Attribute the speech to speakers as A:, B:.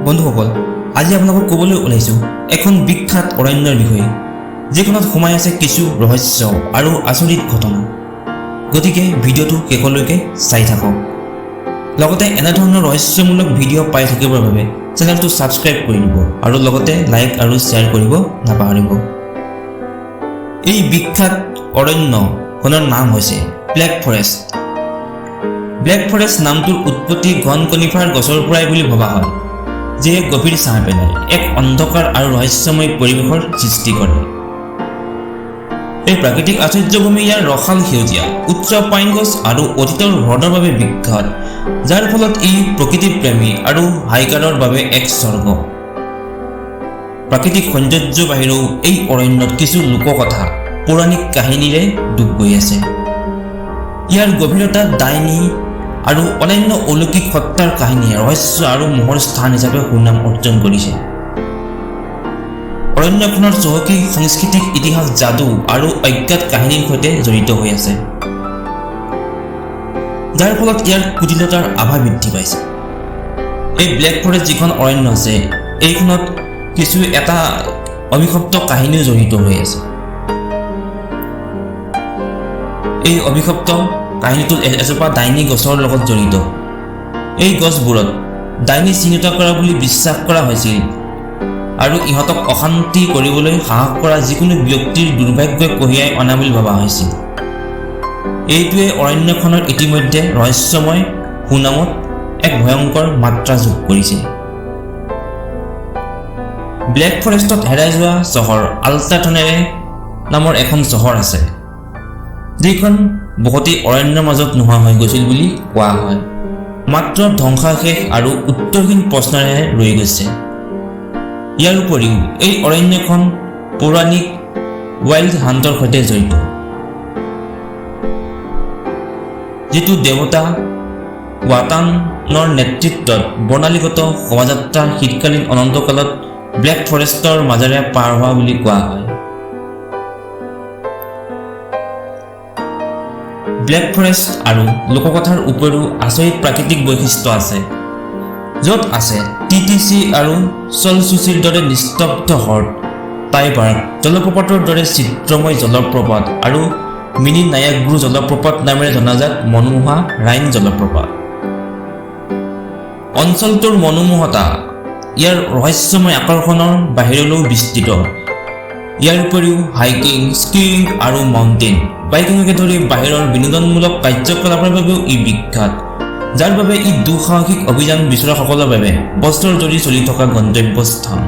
A: বন্ধুসকল, আজি আপোনালোকক ক'বলৈ ওলাইছোঁ এখন বিখ্যাত অৰণ্যৰ বিষয়ে, যিখনত সোমাই আছে কিছু ৰহস্য আৰু আচৰিত ঘটনা। গতিকে ভিডিঅ'টো শেষলৈকে চাই থাকক। লগতে এনেধৰণৰ ৰহস্যমূলক ভিডিঅ' পাই থাকিবৰ বাবে চেনেলটো ছাবস্ক্ৰাইব কৰি দিব আৰু লগতে লাইক আৰু শ্বেয়াৰ কৰিব নাপাহৰিব। এই বিখ্যাত অৰণ্যখনৰ নাম হৈছে ব্লেক ফৰেষ্ট। ব্লেক ফৰেষ্ট নামটোৰ উৎপত্তি ঘন কনিফাৰ গছৰ পৰাই বুলি ভবা হয়, যিয়ে গভীৰ ছাঁ পেলায় এক অন্ধকাৰ আৰু ৰহস্যময় পৰিৱেশৰ সৃষ্টি কৰে। এই প্ৰাকৃতিক আশ্চৰ্যভূমি ইয়াৰ ৰসাল সেউজীয়া, উচ্চ পাইন গছ আৰু অতীতৰ হ্ৰদৰ বাবে বিখ্যাত, যাৰ ফলত ই প্ৰকৃতিপ্ৰেমী আৰু হাইকাৰৰ বাবে এক স্বৰ্গ। প্ৰাকৃতিক সৌন্দৰ্যৰ বাহিৰেও এই অৰণ্যত কিছু লোককথা, পৌৰাণিক কাহিনীৰে ডুব গৈ আছে। ইয়াৰ গভীৰতা, ডাইনী আৰু অন্যান্য অলৌকিক সত্তাৰ কাহিনীয়ে ৰহস্য আৰু মোহৰ স্থান হিচাপে সুনাম অৰ্জন কৰিছে। অৰণ্যখনৰ চহকী সাংস্কৃতিক ইতিহাস যাদু আৰু অজ্ঞাত কাহিনীৰ সৈতে জড়িত হৈ আছে, যাৰ ফলত ইয়াৰ কুটিলতাৰ আভা বৃদ্ধি পাইছে। এই ব্লেক ফৰেষ্ট যিখন অৰণ্য আছে, এইখনত কিছু এটা অভিশপ্ত কাহিনীও জড়িত হৈ আছে। এই অভিশপ্ত কাহিনীটোত এজোপা ডাইনী গছৰ লগত জড়িত। এই গছবোৰত ডাইনী চিহ্নিত কৰা বুলি বিশ্বাস কৰা হৈছিল আৰু ইহঁতক অশান্তি কৰিবলৈ সাহস কৰা যিকোনো ব্যক্তিৰ দুৰ্ভাগ্যই কঢ়িয়াই অনা বুলি ভবা হৈছিল। এইটোৱে অৰণ্যখনৰ ইতিমধ্যে ৰহস্যময় সুনামত এক ভয়ংকৰ মাত্ৰা যোগ কৰিছে। ব্লেক ফৰেষ্টত হেৰাই যোৱা চহৰ আল্টাথনেৰে নামৰ এখন চহৰ আছে, যিখন বসতি অৰণ্যৰ মাজত নোহোৱা হৈ গৈছিল বুলি কোৱা হয়। মাত্ৰ ধ্বংসাৱশেষ আৰু উত্তৰহীন প্ৰশ্নৰেহে ৰৈ গৈছে। ইয়াৰ উপৰিও এই অৰণ্যখন পৌৰাণিক ৱাইল্ড হাণ্টৰ সৈতে জড়িত, যিটো দেৱতা ৱাটানৰ নেতৃত্বত বৰ্ণালীগত শোভাযাত্ৰা শীতকালীন অনন্তকালত ব্লেক ফৰেষ্টৰ মাজেৰে পাৰ হোৱা বুলি কোৱা হয়। ব্লেক ফৰেষ্ট আৰু লোককথাৰ উপৰিও আচৰিত প্ৰাকৃতিক বৈশিষ্ট্য আছে, য'ত আছে টিটিচি আৰু চলচুচিৰ দৰে নিস্তব্ধ হ্ৰদ, টাইবাৰ্গ জলপ্ৰপাতৰ দৰে চিত্ৰময় জলপ্ৰপাত আৰু মিনি নায়াগ্ৰু জলপ্ৰপাত নামেৰে জনাজাত মনোমোহা ৰাইন জলপ্ৰপাত। অঞ্চলটোৰ মনোমোহতা ইয়াৰ ৰহস্যময় আকৰ্ষণৰ বাহিৰলৈও বিস্তৃত। ইয়াৰ উপৰিও হাইকিং, স্কিয়িং আৰু মাউণ্টেইন বাইকিঙকে ধৰি বাহিৰৰ বিনোদনমূলক কাৰ্যকলাপৰ বাবেও ই বিখ্যাত, যাৰ বাবে ই দুঃসাহসিক অভিযান বিচৰাসকলৰ বাবে বছৰ জুৰি চলি থকা গন্তব্যস্থান।